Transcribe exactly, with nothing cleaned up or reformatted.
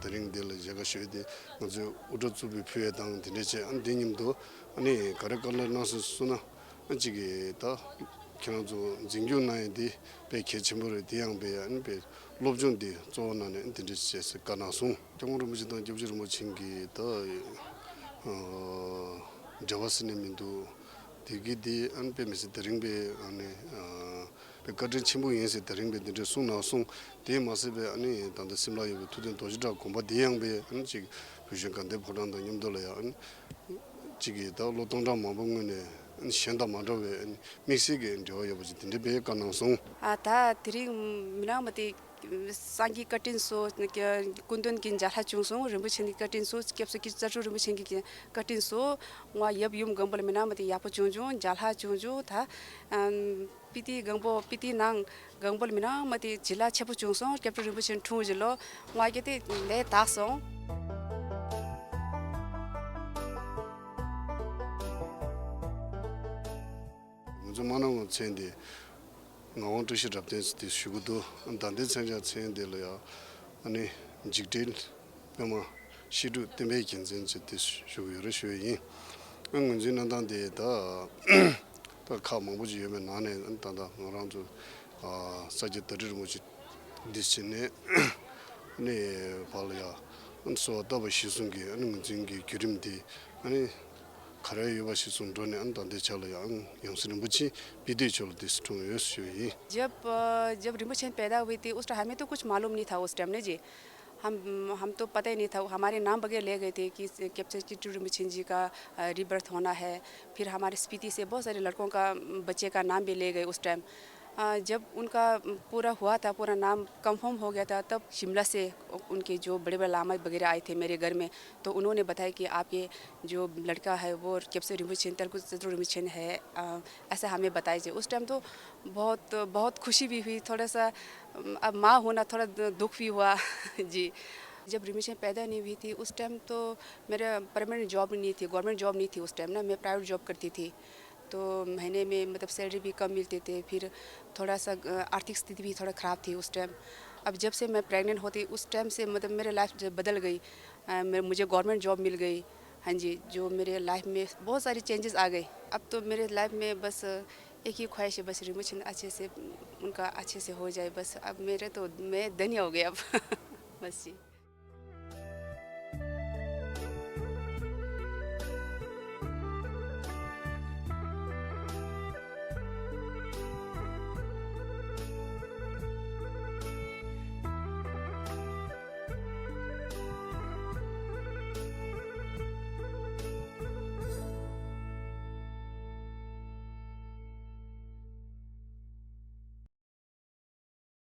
དེ་རིང་འདི་ལ་མཇལ་ཁ་ཞུས་ཏེ་ང་ཚོས་དབུ་སྐྲ་གཙུག་ཕུད་ཕུལ་ཡས་དང་དེ་འདྲས་བྱས། ཨ་ནི་དེ་མཉམ་དུ་ཨ་ནི་ག་རེ་བཀའ་སློབ་གནང་སོང་གསུངས་ན། ཨ་གཅིག་གིས་ད་ཁྱེད་རང་ཚོ་འཛིན་སྐྱོང་གནང་ཡས་འདི་དཔེ་གལ་ཆེན་པོ་རེད། དེ་ཡང་དཔེ་ཨ་ནི་དཔེ་སློབ་སྦྱོང་འདི་གཙོ་བོ་གནང་ནས་ཨ་ནི་དེ་འདྲས་བྱས་ཟེར་བཀའ་གནང་སོང་། སྐྱབས་མགོན་རིན་པོ་ཆེ་དང་སྐྱབས་རྗེ་རིན་པོ་ཆེ་གི་ད་ཨ་འབྲེལ་བ་ཟེར་ནས་མི་འདུག་དེ་གི་དེ་ཨ་ནི་དཔེ་མི་སྲིད་དེ་རིང་དཔེ་ཨ་ནི་ཨ་དཔེ་བཀའ་དྲིན་ཆེན་པོ་ཡིན་ཟེར་དེ་རིང་དཔེ་འདི་འདྲས་གསུངས་གནང་སོང་། དེ་མ་ཟད་པའི་ཨ་ནི་ད་ལྟ་སིམ་ལ་ཡོད་པའི་ཐུབ་བསྟན་རྡོ་རྗེ་བྲག་དགོན་པ་དེ་ཡང་དཔེ་ཨ་ནི་ཅིག་བོད་གཞུང་དགའ་ལྡན་ཕོ་བྲང་དང་མཉམ་དུ་ལ་ཡང་ཨ་ནི་ཅིག་གིས་ད་ལོ་སྟོང་ཕྲག་མང་པོ་སྔོན་ནས་ཨ་ནི་གཞན་དང་མ་འདྲ་བའི་ཨ་ནི་དམིགས་བསལ་གྱི་འབྲེལ་བ་ཡོད་པ་ཅིག་དེ་འདྲས་དཔེ་བཀའ་གནང་སོང་། ཨ་ད་དེ་རིང་མི་ནག་མ་དེ་སངས་རྒྱས་བཀའ་དྲིན་སོགས། སྐུ་མདུན་གྱི་མཇལ་ཁ་བྱུང་སོང་། རིན་པོ་ཆེ་གི་བཀའ་དྲིན་སོགས། སྐྱབས་སུ་མཆི་རྩ་དྲུག་རིན་པོ་ཆེ་གི་བཀའ་དྲིན་སོགས། ང་ཡབ་ཡུམ་གང་པོ་ལ་མི་ནག་མ་དེ་ཡག་པོ་བྱུང་བྱུང་། མཇལ་ཁ་བྱུང་བྱུང་། ད་ཨམ་སྤི་ཏི་གང་པོ་སྤི་ཏི་ནང་གང་པོ་ལ་མི་ནག་མ་དེ་བྱིན་རླབས་ཆེ་པོ་བྱུང་སོང་། སྐྱབས་དྲུང་རིན་པོ་ཆེ་འཁྲུངས་བཞིན་ལོ། ང་གི་དེ་ལས་དག་སོང་། ང་ཚོ་མ་ནག་མཚན་དེ་ངག་དབང་བཀྲ་ཤིས་རབ་བརྟན་ཟེར་དེ་ཞུ་གི་འདུག་ད་ལྟའི་མཚན་བྱང་མཚན་དེ་ལ་ཡང་ཨ་ནི་འཇིགས་བྲལ་པདྨ་བཤད་སྒྲུབ་བསྟན་པའི་རྒྱལ་མཚན་ཟེར་དེ་ཞུ་གི་ཡོད་རེད་ཞུ་ཡི་ཡིན། ཨ་ངོས་འཛིན་གནང་སྟངས་དེ་ད་ད་ཁག་མང་པོ་ཅིག་ཡོད་པའི་ནང་ནས་ཨ་ནི་ད་ལྟ་ང་རང་ཚོ་ཨ་ས་སྐྱ་བདག་ཁྲི་རིན་པོ་ཆེ་འདི་བྱས་ནས་ཨ་ནི་བར་ལ་ཡང་ཨ་ནི་གསོལ་བ་བཏབ་པ་གཞིར་བཟུང་གིས་ཨ་ནི་ངོས་འཛིན་གྱི་བརྒྱུད་རིམ་དེ་ཨ་ནི་ག་རེ་ཡོད་པ་གཞིར་བཟུང་འགྲོ་ནས་ཨ་ནི་ད་ལྟའི་ཆ་ལ་ཡང་ཡང་སྲིད་རིན་པོ་ཆེ་སྤི་ཏི་མཆོག་ལ་དེ་འཁྲུངས་ཡོད་ཞུ་ཡིན། जब अ, जब रिम्पोछेन पैदा हुए थे, उस टाइम हमें तो कुछ मालूम नहीं था उस टाइम ना जी। हम हम तो पता ही नहीं था, हमारे नाम बगैर ले गए थे कि कैप्चर चिट्टू रिम्पोछेन जी का अ, रिबर्थ होना है। फिर हमारे स्पीति से बहुत सारे लड़कों का अम, बच्चे का नाम भी ले गए उस टाइम। अ, जब उनका अम, पूरा हुआ था, पूरा नाम कंफर्म हो गया था, तब शिमला से उनके जो बड़े बड़े लामा वगैरह आए थे मेरे घर में, तो उन्होंने बताया कि आपके जो लड़का है वो कैप्चर रिम्पोछेन, तेलुगु चिट्टू रिम्पोछेन है। अ, ऐसा हमें बताया जी। उस टाइम तो बहुत बहुत खुशी भी हुई, थोड़ा सा अम, अब माँ होना थोड़ा द- दुख भी हुआ। जी। जब रिम्पोछेन पैदा नहीं हुई थी उस टाइम तो मेरा परमानेंट जॉब नहीं थी, गवर्नमेंट जॉब नहीं थी उस टाइम ना, मैं प्राइवेट जॉब करती थी। तो महीने में मतलब सैलरी भी कम मिलते थे, फिर थोड़ा सा अ, आर्थिक स्थिति भी थोड़ा ख़राब थी उस टाइम। अब जब से मैं प्रेग्नेंट होती उस टाइम से मतलब मेरे लाइफ जो बदल गई। अ, मैं मुझे गवर्नमेंट जॉब मिल गई। हाँ जी, जो मेरे लाइफ में बहुत सारी चेंजेस आ गए। अब तो मेरे लाइफ में बस एक ही ख्वाहिश है, बस रिम्पोछेन अच्छे से, उनका अच्छे से हो जाए बस। अब मेरे तो मैं धन्य हो गई अब। बस जी।